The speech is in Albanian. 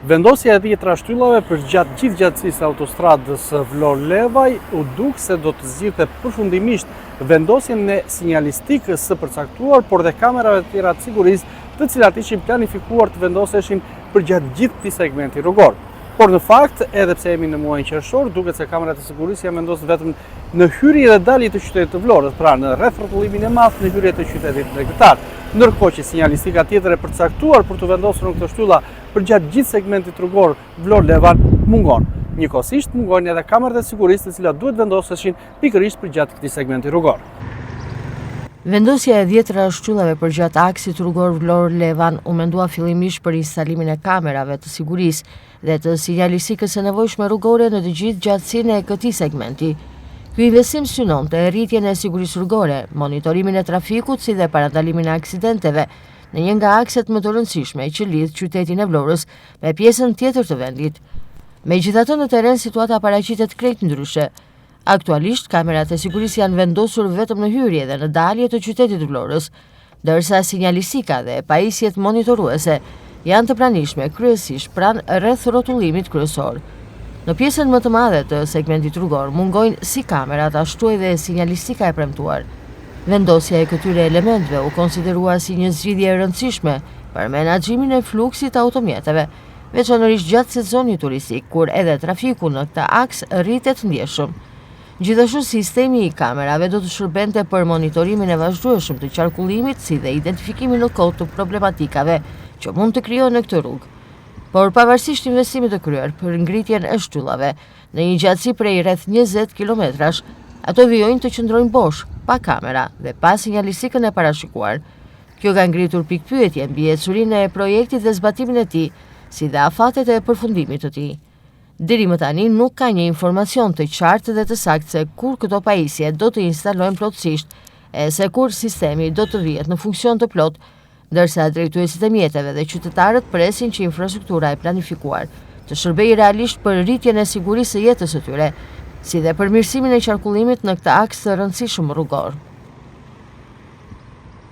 Vendosja e dhjetëra shtyllave përgjatë gjithë gjatësisë së autostradës Vlorë-Levan u duk se do të zgjidhte përfundimisht vendosjen e sinjalistikës së përcaktuar, por dhe kamerave të tjera të sigurisë, të cilat ishin planifikuar të vendoseshin përgjatë gjithë këtij segmenti rrugor. Por në fakt, edhe pse jemi në muajin qershor, duket se kamerat e sigurisë janë vendosur vetëm në hyrje dhe dalje të qytetit të Vlorës, pra në rrethrrotullimin e madh në hyrje të qytetit bregdetar. Ndërkohë që sinjalistika tjetër e përcaktuar për t'u vendosur në këto shtylla përgjatë gjithë segmentit rrugor Vlorë-Levan mungon. Njëkohësisht mungojnë edhe kamerat e sigurisë të cilat duhet vendoseshin pikërisht përgjatë këtij segmenti rrugor. Vendosja e dhjetëra shtyllave përgjatë aksit rrugor Vlorë-Levan u mendua fillimisht për instalimin e kamerave të sigurisë dhe të sinjalistikës së nevojshme rrugore në të gjithë gjatësinë e këtij segmenti. Ky investim synonte rritjen e sigurisë rrugore, monitorimin e trafikut si dhe parandalimin e aksidenteve në një nga akset më të rëndësishme që lidh qytetin e Vlorës me pjesën tjetër të vendit. Megjithatë në terren situata paraqitet krejt ndryshe. Aktualisht, kamerat e sigurisë janë vendosur vetëm në hyrje dhe në dalje të qytetit të Vlorës, ndërsa sinjalistika dhe pajisjet monitoruese janë të pranishme kryesisht pranë rrethrrotullimit kryesor. Në pjesën më të madhe të segmentit rrugor mungojnë si kamerat ashtu edhe sinjalistika e premtuar. Vendosja e këtyre elementëve u konsiderua si një zgjidhje e rëndësishme për menaxhimin e fluksit të automjeteve, veçanërisht gjatë sezonit turistik, kur edhe trafiku në këtë aks rritet ndjeshëm. Gjithashtu, sistemi i kamerave do të shërbente për monitorimin e vazhdueshëm të qarkullimit si dhe identifikimin në kohë të problematikave që mund të krijohen në këtë rrugë. Por pavarësisht investimit të kryer për ngritjen e shtyllave në një gjatësi prej rreth 20 kilometrash, ato vijojnë të qëndrojnë bosh, pa kamera dhe pa sinjalistikën e parashikuar. Kjo ka ngritur pikëpyetje mbi ecurinë e projektit dhe zbatimin e tij, si dhe afatet e përfundimit të tij. Deri më tani nuk ka një informacion të qartë dhe të saktë se kur këto pajisje do të instalohen plotësisht e se kur sistemi do të vihet në funksion të plotë, ndërsa drejtuesit e mjeteve dhe qytetarët presin që infrastruktura e planifikuar të shërbejë realisht për rritjen e sigurisë së jetës së tyre, si dhe përmirësimin e qarkullimit në këtë aks të rëndësishëm rrugor.